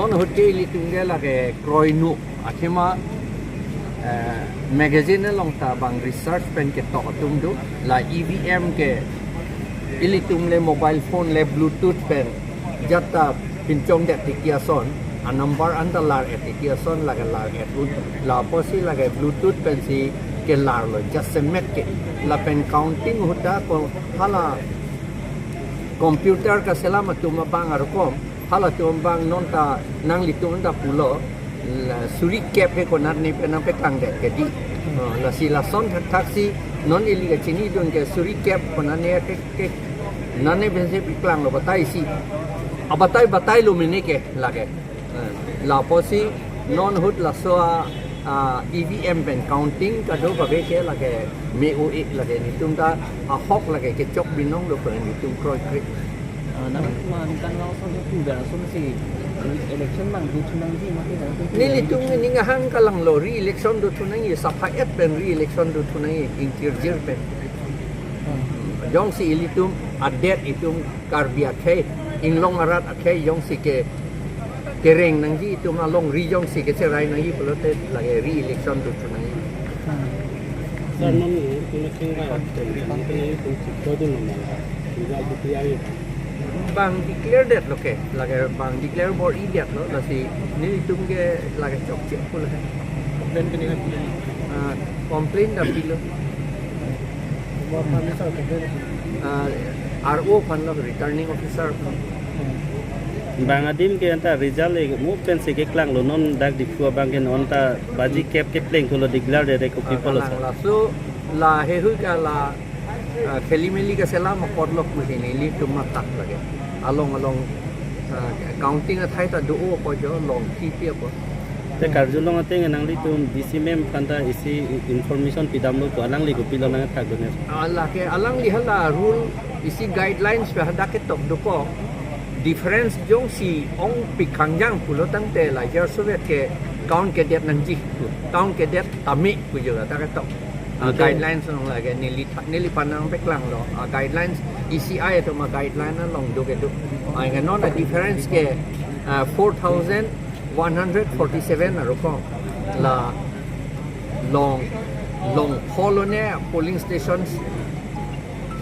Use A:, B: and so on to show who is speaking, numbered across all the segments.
A: Non hutte ili tungge lage kroinu athima magazine long ta bang research pen ke tok tum du la EVM ke ili tum le mobile phone le bluetooth pen jatta pinchong det tikia son a number anda lar et tikia son lage lar et ut la posi lage bluetooth pen si ke lar lo just met ke la pen counting huta ko hala computer ka selama tuma bang arukom hala tum bang non ta nang li tum da pulo la suri cap he ko nat ni pe nang pe kang det ke di la si la son thak si non ili ke chini dun ke suri cap ko na ne ke nane ben se piklang lo batai si abatai batai lo mene ke lage la posi non hut la so EVM pen counting ka do ba ke lage me o e lage ni tum ta a hok lage ke chok binong lo pen ni tum kroi kri ni tum ni nga hang kalang lo re election do thunang ye safa et pen re election do thunang ye interior pen jong si ilitum adet itum karbia the inglong arat akhe jong si ke kereng nang ji itum along ri jong si ke cherai nang ji plote lage re election do thunang ye
B: sir non election ga
A: bang declare det loke lage bang declare bor i det lo la si ni itum ke lage chok che pul hai
B: complain ke ni
A: complain da pilo RO phan lo returning officer
B: bangadim ke anta result e mo pen se ke klang lo non dak dikua bang ke non ta baji cap ke pleng ko lo declare de ko people
A: la so la he hu ka la খেলি মেলি ka sela ma kodlok mu ni li tum ma tak lage along along counting a thai ta do o ko jo long ki pi ko
B: te karjulong ate nang li tum DC mem phanta isi information pidam lo ko alang li ko pilong nang thak do ne
A: ala ke alang li hala rule isi guidelines pe hada ke tok do ko difference jong si ong pikangjang pulo tang te la jar soviet ke count ke det nang ji count ke det tami ku jo ta ke tok guidelines nong lage nili nili panang peklang lo guidelines ECI to ma guideline na long do ke do ai nga non a difference ke 4147 aro ko la long long colony polling stations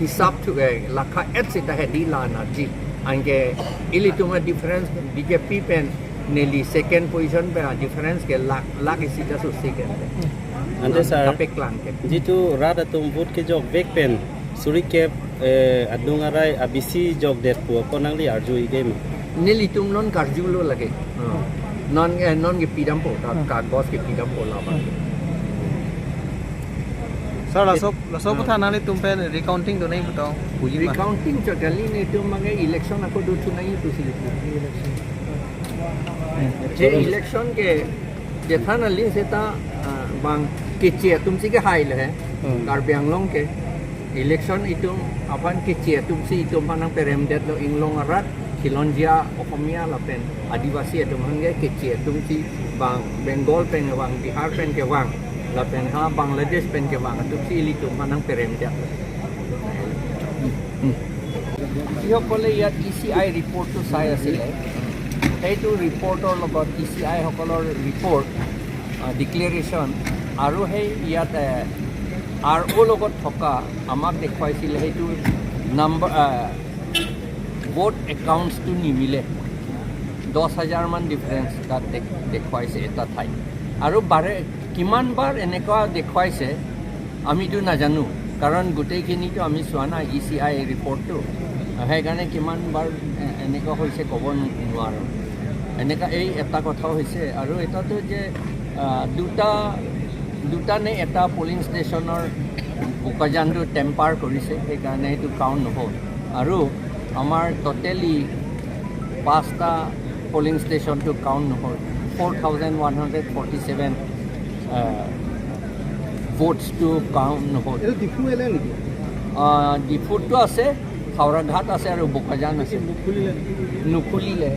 A: hisab thu lakha et sita he di la na ji ange ili tuma difference BJP pen neli second position pe difference ke lakh lakh isita su second
B: ante sir jitu rada tum vote ke jog bek pen suri cap adungarai abc jog det pu konangli arju igem
A: neli tum non karjulo lage non non ke pidam po ta kagos ke pidam po la ba
C: sir lasok lasok kotha nali tum pen recounting do nahi batao puji
A: recounting chotali ne tum mange election ako do thu nahi pusili
C: election
A: je election ke jethana lin se ta bang ke che tum si ke hai le karbi anglong ke election itum apan ke che tum si itum panang perem det lo inglong arat Khilonjia Asamiya lapen Adivasi itum hange ke che tum si bang Bengal pen bang Bihar pen ke bang lapen ha Bangladesh pen ke bang tum si ili tum panang perem det যিসকলে ইয়াত ECI ৰিপৰ্টটো চাই আছিলে সেইটো ৰিপৰ্টৰ লগত ECI সকলৰ report declaration আৰু সেই ইয়াত RO লগত থকা আমাক দেখুৱাইছিলে সেইটো নাম্বাৰ ভোট একাউণ্টছটো নিমিলে 10,000মান ডিফাৰেঞ্চ তাত দেখুৱাইছে এটা ঠাইত আৰু বাৰে কিমানবাৰ এনেকুৱা দেখুৱাইছে আমিতো নাজানো কাৰণ গোটেইখিনিতো আমি চোৱা নাই ECI ৰিপৰ্টটো সেইকাৰণে কিমানবাৰ এনেকুৱা হৈছে ক'ব নোৱাৰোঁ এনেকুৱা এই এটা কথাও হৈছে আৰু এটাটো যে দুটা দুটা নে এটা পলিং ষ্টেচনৰ বোকাজানটো টেম্পাৰ কৰিছে সেইকাৰণে সেইটো কাউণ্ট নহ'ল আৰু আমাৰ ট'টেলি 5টা পলিং ষ্টেচনটো কাউণ্ট নহ'ল 4147 ভোটছটো কাউণ্ট নহ'ল ডিফুটো আছে হাওৰাঘাট আছে আৰু বোকাজান আছে নুখুলিলে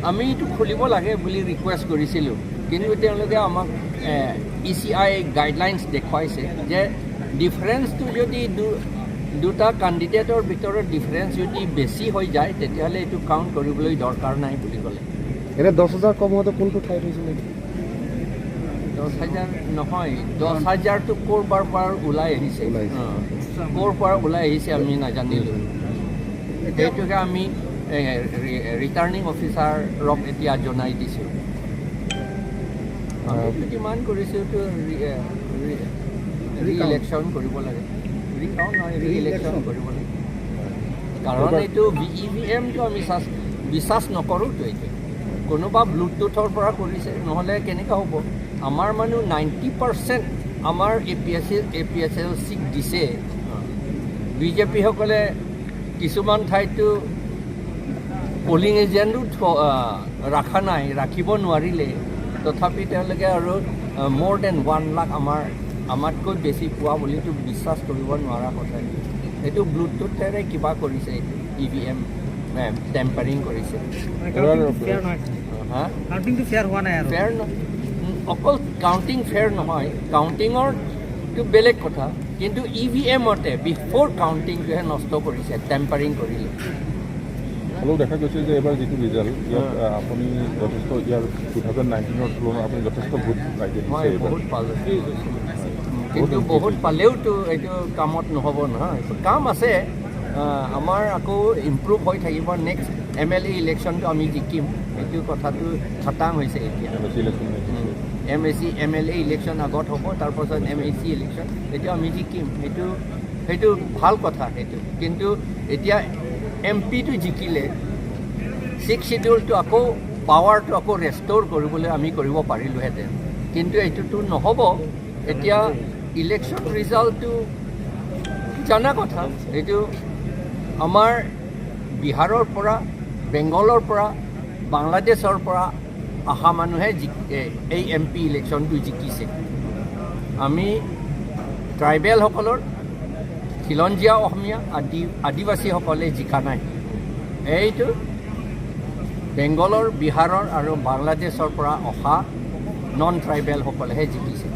A: আমি এইটো খুলিব লাগে বুলি ৰিকুৱেষ্ট কৰিছিলোঁ কিন্তু তেওঁলোকে আমাক ECI guidelines দেখুৱাইছে যে ডিফাৰেঞ্চটো যদি দুটা কেণ্ডিডেটৰ ভিতৰত ডিফাৰেঞ্চ যদি বেছি হৈ যায়, তেতিয়াহ'লে এইটো কাউণ্ট কৰিবলৈ দৰকাৰ নাই বুলি ক'লে।
D: এনে 10,000 কম হওঁতে কোনটো ঠাইত হৈছিলে?
A: 10,000 নহয়, 10,000টো ক'ৰবাৰ পৰা ওলাই আহিছে।
D: ওলাই আহিছে।
A: ক'ৰ পৰা ওলাই আহিছে আমি নাজানিলোঁ। সেইটোকে আমি ৰিটাৰ্ণিং অফিচাৰক এতিয়া জনাই দিছোঁ। আমি ডিমাণ্ড কৰিছোঁ তো ৰি ইলেকশ্যন কৰিব লাগে। ৰিকাউণ্ট নহয়, ৰি ইলেকশ্যন কৰিব লাগে। কাৰণ এইটো ইভিএমটো আমি বিশ্বাস নকৰোঁতো। এইটো কোনোবা ব্লুটুথৰ পৰা কৰিছে, নহ'লে কেনেকৈ হ'ব? আমাৰ মানুহ 90% আমাৰ এ পি এছ চি, এপিএছএলচিক দিছে। বিজেপিসকলে কিছুমান ঠাইতো পলিং এজেণ্টো ৰখা নাই, ৰাখিব নোৱাৰিলে। তথাপি তেওঁলোকে আৰু মোৰ then 1 lakh আমাতকৈ বেছি পোৱা বুলিতো বিশ্বাস কৰিব নোৱাৰা কথা। এইটো ব্লুটুথেৰে কিবা কৰিছে, এইটো ইভিএম টেম্পাৰিং কৰিছে। হা।
C: কাউণ্টিংটো ফেয়াৰ হোৱা নাই আৰু।
A: ফেয়াৰ, অকল কাউণ্টিং ফেয়াৰ নহয়, কাউণ্টিঙৰটো বেলেগ কথা, কিন্তু ইভিএমতে বিফ'ৰ কাউণ্টিংটোহে নষ্ট কৰিছে, টেম্পাৰিং কৰিলে।
E: হ'লেও দেখা গৈছে যে এইবাৰ যিটো ৰিজাল্ট ইয়াত আপুনি যথেষ্ট, ইয়াৰ 2019ৰ তুলনাত আপুনি যথেষ্ট ভোট ৰাইজে দিছে
A: মই
E: এইবাৰ।
A: বহুত পালোঁ, কিন্তু বহুত পালেওতো এইটো কামত নহ'ব নহয়। কাম আছে। আমাৰ আকৌ ইম্প্ৰুভ হৈ থাকিব। নেক্সট এমএলএ ইলেকশ্যনটো আমি জিকিম, এইটো কথাটো খাটাং হৈছে এতিয়া।
E: MAh election.
A: MAh, MLA election আগত হ'ব, তাৰপাছত এমএচি ইলেকশ্যন। এইটো আমি জিকিম, সেইটো ভাল কথা সেইটো। কিন্তু এতিয়া এমপিটো জিকিলে ছিক্স চিডিউলটো আকৌ পাৱাৰটো আকৌ ৰেষ্ট'ৰ কৰিবলৈ আমি কৰিব পাৰিলোহেঁতেন, কিন্তু এইটোতো নহ'ব। এতিয়া ইলেকশ্যন ৰিজাল্টটো জানা কথা, এইটো আমাৰ বিহাৰৰ পৰা, বেংগলৰ পৰা, বাংলাদেশৰ পৰা অহা মানুহে এই এমপি ইলেকশ্যনটো জিকিছে। আমি ট্ৰাইবেলসকলৰ, খিলঞ্জীয়া অসমীয়া আদিবাসীসকলে জিকা নাই। এইটো বেংগলৰ, বিহাৰৰ আৰু বাংলাদেশৰ পৰা অহা নন ট্ৰাইবেলসকলেহে জিকিছে।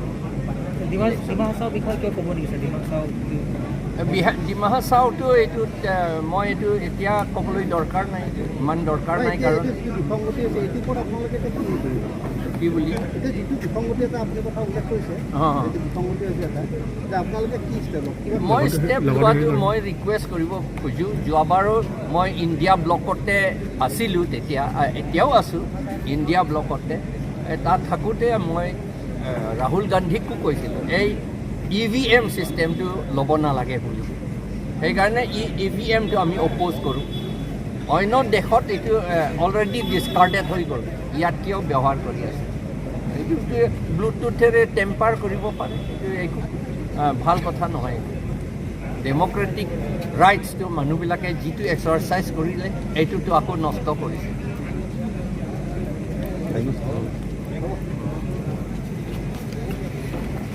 F: ডিমা হাছাও বিষয়ে কিয় ক'ব নেকি ছাৰ? ডিমা হাছাও?
A: বিহাৰ, ডিমা হাছাওটো এইটো মই এইটো এতিয়া ক'বলৈ দৰকাৰ নাই, এইটো ইমান দৰকাৰ নাই।
D: এতিয়া
A: কাৰণ
D: এইটো যিটো বিসংগতি আছে, এইটোৰ ওপৰত আপোনালোকে এতিয়া কি কৰিব?
A: কি বুলি?
D: এতিয়া যিটো বিসংগতি এটা আপুনি কথা উল্লেখ কৰিছে, এইটো বিসংগতি হৈছে এটা, এতিয়া আপোনালোকে কি ষ্টেপ ল'ব? কিবা
A: মই ষ্টেপ লোৱাটো মই ৰিকুৱেষ্ট কৰিব খোজোঁ। যোৱাবাৰো মই ইণ্ডিয়া ব্লকতে আছিলোঁ তেতিয়া, এতিয়াও আছোঁ ইণ্ডিয়া ব্লকতে। তাত থাকোঁতে মই ৰাহুল গান্ধীকো কৈছিলোঁ এই ইভিএম ছিষ্টেমটো ল'ব নালাগে বুলি। সেইকাৰণে ইভিএমটো আমি অপ'জ কৰোঁ। অন্য দেশত এইটো অলৰেডি ডিছকাৰ্ডেড হৈ গ'ল, ইয়াত কিয় ব্যৱহাৰ কৰি আছে? এইটো ব্লুটুথেৰে টেম্পাৰ কৰিব পাৰে, এইটো একো ভাল কথা নহয়। ডেম'ক্ৰেটিক ৰাইটছটো মানুহবিলাকে যিটো এক্সাৰচাইজ কৰিলে, এইটোতো আকৌ নষ্ট কৰিছে।
E: Thank you.